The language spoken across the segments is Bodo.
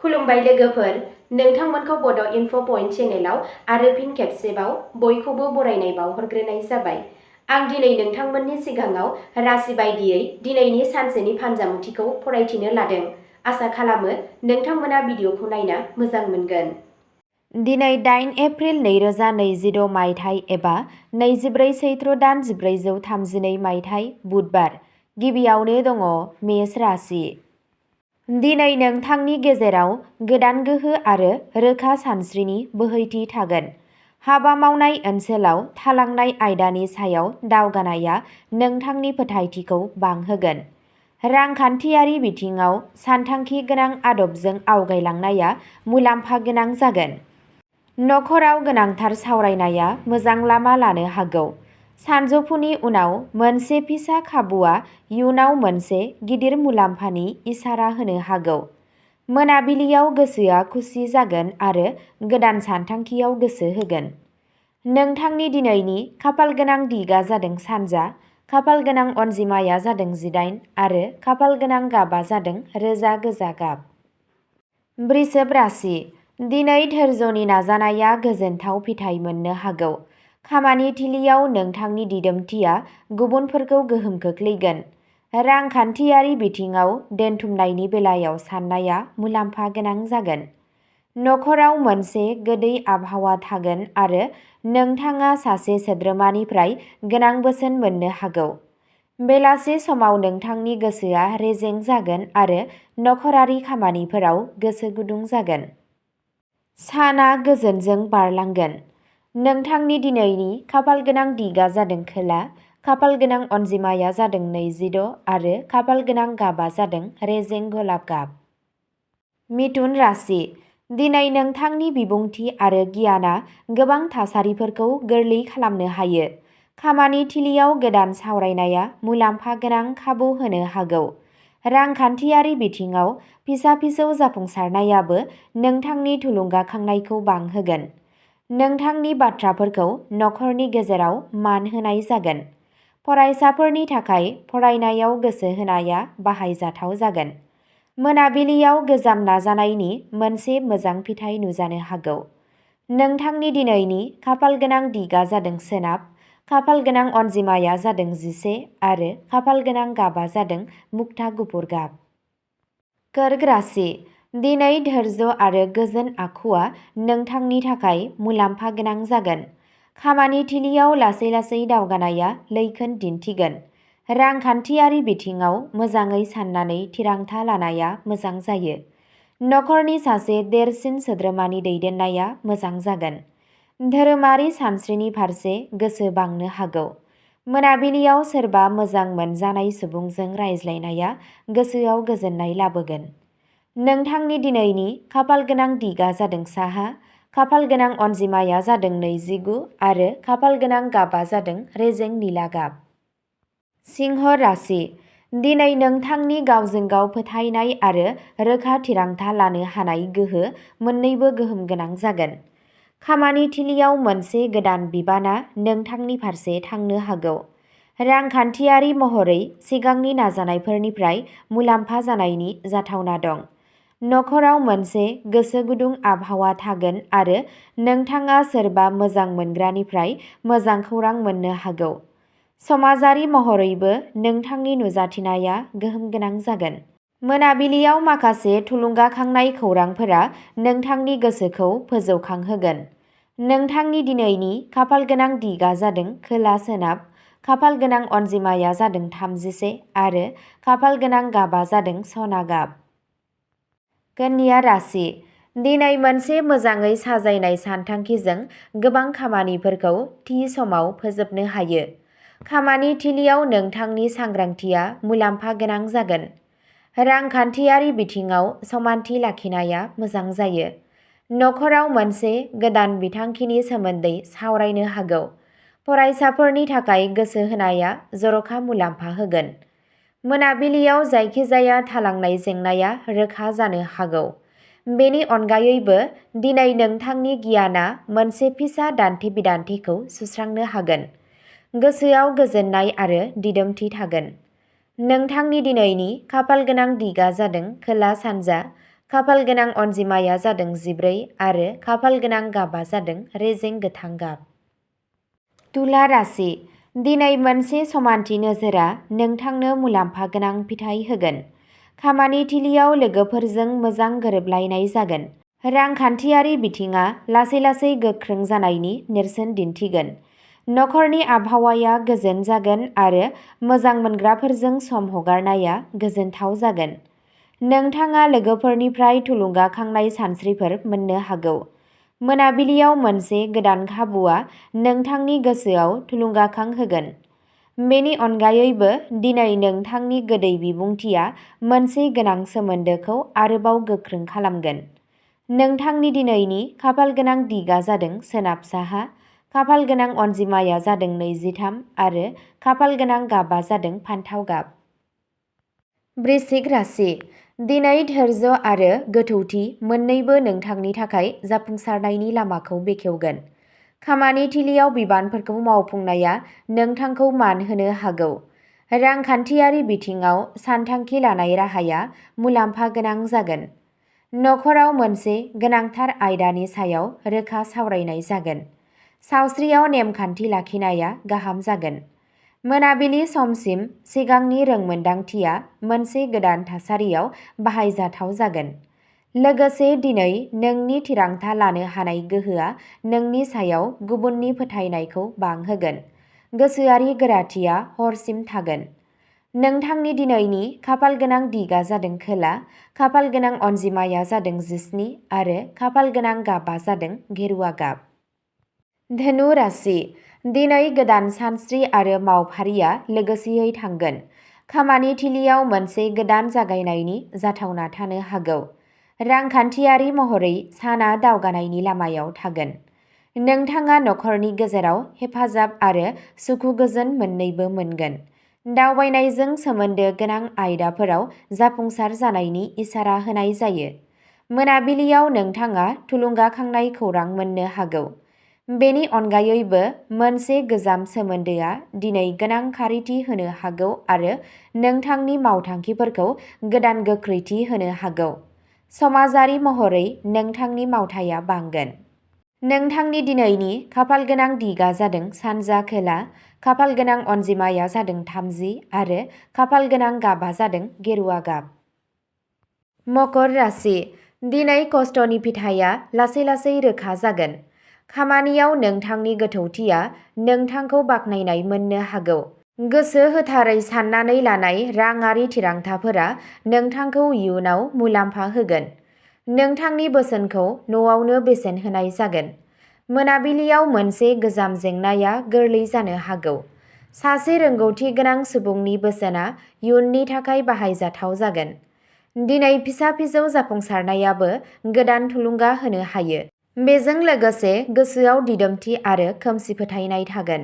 खुलुमबाय लोगोफोर, नोंथांमोनखौ बड' इनफ' पइन्ट चेनेलाव आरो फिन खेबसेबाव बयखौबो बरायनाय बावहरग्रोनाय जाबाय। आं दिनै नोंथांमोननि सिगाङाव राशि बायदियै दिनैनि सानसेनि फानजामुथिखौ फरायथिनो लादों। आसा खालामो नोंथांमोना भिडिअखौ नायना मोजां मोनगोन। दिनै 8 एप्रिल 2022 मायथाइ एबा 24 सैत्र दान 1432 मायथाइ बुधबार। गिबियावनो दङ मेष राशि। दिनै नोंथांनि गेजेराव गोदान गोहो आरो रोखा सानस्रिनि बोहैथि थागोन। हाबा मावनाय ओनसोलाव थालांनाय आयदानि सायाव दावगानाया नोंथांनि फोथायथिखौ बांहोगोन। रांखान्थियारि बिथिङाव सानथांखि गोनां आदबजों आवगायलांनाया मुलाम्फा गोनां जागोन। नखराव गोनांथार सावरायनाया मोजां लामा लानो हागौ। सानजौफुनि उनाव मोनसे फिसा खाबुआ इयुनाव मोनसे गिदिर मुलाम्फानि इसारा होनो हागौ। मोनाबिलियाव गोसोआ खुसि जागोन आरो गोदान सानथांखियाव गोसो होगोन। नोंथांनि दिनैनि खाफालगोनां दिगा जादों सानजा, खाफालगोनां अनजिमाया जादों 18 आरो खाफालगोनां गाबा जादों रोजा गोजा गाब। वृषभ राशि। दिनै धैर्यनि नाजानाया गोजोनथाव फिथाइ मोननो हागौ। खामानि थिलियाव नोंथांनि दिदोमथिया गुबुनफोरखौ गोहोम खोख्लैगोन। रांखान्थियारि बिथिङाव दोनथुमनायनि बेलायाव साननाया मुलाम्फा गोनां जागोन। नखराव मोनसे गोदै आबहावा थागोन आरो नोंथाङा सासे सोद्रोमानिफ्राय गोनां बोसोन मोननो हागौ। बेलासि समाव नोंथांनि गोसोआ रेजें जागोन आरो नखरारि खामानिफोराव गोसो गुदुं जागोन। साना गोजोनजों बारलांगोन। नोंथांनि दिनैनि खाफालगोनां दिगा जादों खोला, खाफालगोनां अनजिमाया जादों 26 आरो खाफालगोनां गाबा जादों रेजें गलाब गाब। मिथुन राशि। दिनै नोंथांनि बिबुंथि आरो गियानआ गोबां थासारिफोरखौ गोरलै खालामनो हायो। खामानि थिलियाव गोदान सावरायनाया मुलाम्फा गोनां खाबु होनो हागौ। रांखान्थियारि बिथिङाव फिसा-फिसौ जाफुंसारनायाबो नोंथांनि थुलुंगाखांनायखौ बांहोगोन। नोंथांनि बाथ्राफोरखौ नखरनि गेजेराव मान होनाय जागोन। फरायसाफोरनि थाखाय फरायनायाव गोसो होनाया बाहायजाथाव जागोन। मोनाबिलियाव गोजाम नाजानायनि मोनसे मोजां फिथाइ नुजानो हागौ। नोंथांनि दिनैनि खाफालगोनां दिगा जादों सोनाब, खाफालगोनां अनजिमाया जादों 11 आरो खाफालगोनां गाबा जादों मुक्ता गुफुर गाब। कर्क राशि। दिनै धैर्य आरो गोजोन आखुआ नोंथांनि थाखाय मुलाम्फा गोनां जागोन। खामानि थिलियाव लासै-लासै दावगानाया लैखोन दिन्थिगोन। रांखान्थियारि बिथिङाव मोजाङै साननानै थिरांथा लानाया मोजां जायो। नखरनि सासे देरसिन सोद्रोमानि दैदेननाया मोजां जागोन। धोरोमारि सानस्रिनि फारसे गोसो बांनो हागौ। मोनाबिलियाव सोरबा मोजां मोनजानाय सुबुंजों रायज्लायनाया गोसोआव गोजोननाय लाबोगोन। नोंथांनि दिनैनि खाफालगोनां दिगा जादों साहा, खाफालगोनां अनजिमाया जादों 29 आरो खाफालगोनां गाबा जादों रेजें निला गाब। सिंह राशि। दिनै नोंथांनि गावजों गाव फोथायनाय आरो रोखा थिरांथा लानो हानाय गोहो मोन्नैबो गोहोम गोनां जागोन। खामानि थिलियाव मोनसे गोदान बिबानआ नोंथांनि फारसे थांनो हागौ। रांखान्थियारि महरै सिगांनि नाजानायफोरनिफ्राय मुलाम्फा जानायनि जाथावना दं। नखराव मोनसे गोसो गुदुं आबहावा थागोन आरो नोंथाङा सोरबा मोजां मोनग्रानिफ्राय मोजां खौरां मोननो हागौ। समाजारि महरैबो नोंथांनि नुजाथिनाया गोहोम गोनां जागोन। मोनाबिलियाव माखासे थुलुंगाखांनाय खौरांफोरा नोंथांनि गोसोखौ फोजौखांहोगोन। नोंथांनि दिनैनि खाफालगोनां दिगा जादों खोला सोनाब, खाफालगोनां अनजिमाया जादों 31 आरो खाफालगोनां गाबा जादों सना गाब। कन्या राशि। दिनै मोनसे मोजाङै साजायनाय सानथांखिजों गोबां खामानिफोरखौ थि समाव फोजोबनो हायो। खामानि थिलियाव नोंथांनि सांग्रांथिया मुलाम्फा गोनां जागोन। रांखान्थियारि बिथिङाव समानथि लाखिनाया मोजां जायो। नखराव मोनसे गोदान बिथांखिनि सोमोन्दै सावरायनो हागौ। फरायसाफोरनि थाखाय गोसो होनाया जर'खा मुलाम्फा होगोन। मोनाबिलियाव जायखिजाया थालांनाय जेंनाया रोखा जानो हागौ। बेनि अनगायैबो दिनै नोंथांनि गियानआ मोनसे फिसा दान्थे-बिदान्थेखौ सुस्रांनो हागोन। गोसोआव गोजोननाय आरो दिदोमथि थागोन। नोंथांनि दिनैनि खाफालगोनां दिगा जादों खोला सानजा, खाफाल गोनां अनजिमाया जादों 14 आरो खाफाल गोनां गाबा जादों रेजें गोथां गाब। तुला राशि। दिनै मोनसे समानथि नोजोरा नोंथांनो मुलाम्फा गोनां फिथाइ होगोन। खामानि थिलियाव लोगोफोरजों मोजां गोरोबलायनाय जागोन। रांखान्थियारि बिथिङा लासै लासै गोख्रों जानायनि नेरसोन दिन्थिगोन। नखरनि आबहावाया गोजोन जागोन आरो मोजां मोनग्राफोरजों सम हगारनाया गोजोनथाव जागोन। नोंथाङा लोगोफोरनिफ्राय थुलुंगाखांनाय सानस्रिफोर मोननो हागौ। मोनाबिलियाव मोनसे गोदान खाबुआ नोंथांनि गोसोआव थुलुंगाखां होगोन। बेनि अनगायैबो दिनै नोंथांनि गोदै बिबुंथिया मोनसे गोनां सोमोन्दोखौ आरोबाव गोख्रों खालामगोन। नोंथांनि दिनैनि खाफाल गोनां दिगा जादों सोनाब साहा, खाफाल गोनां अनजिमाया जादों 23 आरो खाफाल गोनां गाबा जादों फान्थाव गाब। वृश्चिक राशि। दिनै धैर्य आरो गोथौथि मोन्नैबो नोंथांनि थाखाय जाफुंसारनायनि लामाखौ बेखेवगोन। खामानि थिलियाव बिबानफोरखौ मावफुंनाया नोंथांखौ मान होनो हागौ। रांखान्थियारि बिथिङाव सानथांखि लानाय राहाया मुलाम्फा गोनां जागोन। नखराव मोनसे गोनांथार आयदानि सायाव रोखा सावरायनाय जागोन। सावस्रियाव नेमखान्थि लाखिनाया गाहाम जागोन। मोनाबिलि समसिम सिगांनि रोंमोनदांथिया मोनसे गोदान थासारियाव बाहायजाथाव जागोन। लोगोसे दिनै नोंनि थिरांथा लानो हानाय गोहोआ नोंनि सायाव गुबुननि फोथायनायखौ बांहोगोन। गोसोआरि गोराथिया हरसिम थागोन। नोंथांनि दिनैनि खाफाल गोनां दिगा जादों खोला, खाफाल गोनां अनजिमाया जादों 17 आरो खाफाल गोनां गाबा जादों गेरुवा गाब। धनु राशि। दिनै गोदान सानस्रि आरो मावफारिया लोगोसेयै थांगोन। खामानि थिलियाव मोनसे गोदान जागायनायनि जाथावना थानो हागौ। रांखान्थियारि महरै साना दावगानायनि लामायाव थागोन। नोंथाङा नखरनि गेजेराव हेफाजाब आरो सुखु गोजोन मोन्नैबो मोनगोन। दावबायनायजों सोमोन्दो गोनां आयदाफोराव जाफुंसार जानायनि इसारा होनाय जायो। मोनाबिलियाव नोंथाङा थुलुंगाखांनाय खौरां मोननो हागौ। बेनि अनगायैबो मोनसे गोजाम सोमोन्दोआ दिनै गोनां खारिथि होनो हागौ आरो नोंथांनि मावथांखिफोरखौ गोदान गोख्रैथि होनो हागौ। समाजारि महरै नोंथांनि मावथाया बांगोन। नोंथांनि दिनैनि खाफाल गोनां दिगा जादों सानजा खोला, खाफाल गोनां अनजिमाया जादों 30 आरो खाफाल गोनां गाबा जादों गेरुवा गाब। मकर राशि। दिनै खस्थ'नि फिथाइया लासै लासै रोखा जागोन। खामानियाव नोंथांनि गोथौथिया नोंथांखौ बाख्नायनाय मोननो हागौ। गोसो होथारै साननानै लानाय राङारि थिरांथाफोरा नोंथांखौ इयुनाव मुलाम्फा होगोन। नोंथांनि बोसोनखौ न'आवनो बेसेन होनाय जागोन। मोनाबिलियाव मोनसे गोजाम जेंनाया गोरलै जानो हागौ। सासे रोंगौथि गोनां सुबुंनि बोसोनआ इयुननि थाखाय बाहायजाथाव जागोन। दिनै फिसा फिसौ जाफुंसारनायाबो गोदान थुलुंगा होनो हायो। बेजों लोगोसे गोसोआव दिदोमथि आरो खोमसि फोथायनाय थागोन।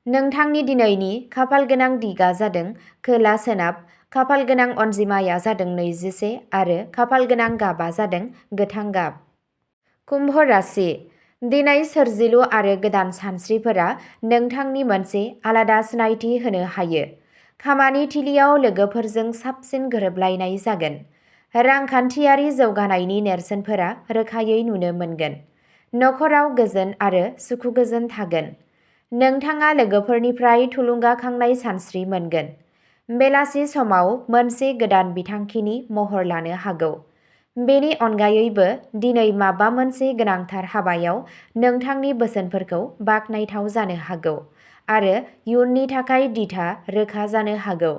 नोंथांनि दिनैनि खाफाल गोनां दिगा जादों खोला सोनाब, खाफाल गोनां अनजिमाया जादों 21 आरो खाफाल गोनां गाबा जादों गोथां गाब। कुम्भ राशि। दिनै सोरजिलु आरो गोदान सानस्रिफोरा नोंथांनि मोनसे आलादा सिनायथि होनो हायो। खामानि थिलियाव लोगोफोरजों साबसिन गोरोबलायनाय जागोन। रांखान्थियारि जौगानायनि नेरसोनफोरा रोखायै नुनो मोनगोन। नखराव गोजोन आरो सुखु गोजोन थागोन। नोंथाङा लोगोफोरनिफ्राय थुलुंगाखांनाय सानस्रि मोनगोन। बेलासि समाव मोनसे गोदान बिथांखिनि महर लानो हागौ। बेनि अनगायैबो दिनै माबा मोनसे गोनांथार हाबायाव नोंथांनि बोसोनफोरखौ बाख्नायथाव जानो हागौ आरो इयुननि थाखाय दिथा रोखा जानो हागौ।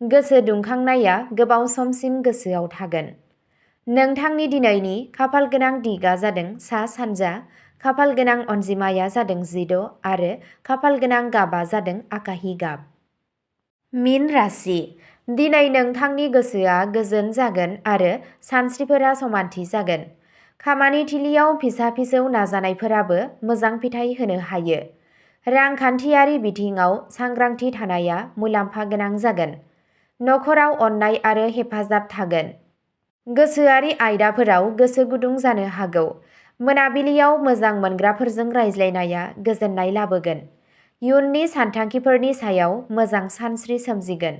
गोसो दुंखांनाया गोबाव समसिम गोसोआव थागोन। नोंथांनि दिनैनि खाफाल गोनां दिगा जादों सा सानजा, खाफाल गोनां अनजिमाया जादों 16 आरो खाफाल गोनां गाबा जादों आकाहि गाब। मीन राशि। दिनै नोंथांनि गोसोआ गोजोन जागोन आरो सानस्रिफोरा समानथि जागोन। खामानि थिलियाव फिसा फिसौ नाजानायफोराबो मोजां फिथाइ होनो हायो। रांखान्थियारि बिथिङाव सांग्रांथि थानाया मुलाम्फा गोनां जागोन। नखराव अननाय आरो हेफाजाब थागोन। गोसोआरि आयदाफोराव गोसो गुदुं जानो हागौ। मोनाबिलियाव मोजां मोनग्राफोरजों रायज्लायनाया गोजोननाय लाबोगोन। इयुननि सानथांखिफोरनि सायाव मोजां सानस्रि सोमजिगोन।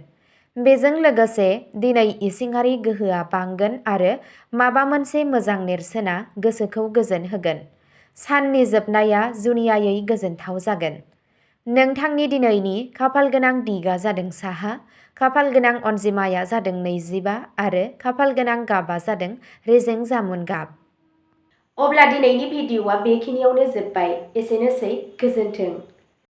बेजों लोगोसे दिनै इसिङारि गोहोआ बांगोन आरो माबा मोनसे मोजां नेरसोना गोसोखौ गोजोन होगोन। साननि जोबनाया जुनियायै गोजोनथाव जागोन। नोंथांनि दिनैनि खाफालगोनां दिगा जादों साहा, खाफालगोनां अनजिमाया जादों 25 आरो खाफालगोनां गाबा जादों रेजें जामुन गाब। अब्ला दिनैनि भिडिअ'आ बेखिनियावनो जोब्बाय। एसेनोसै, गोजोन्थों।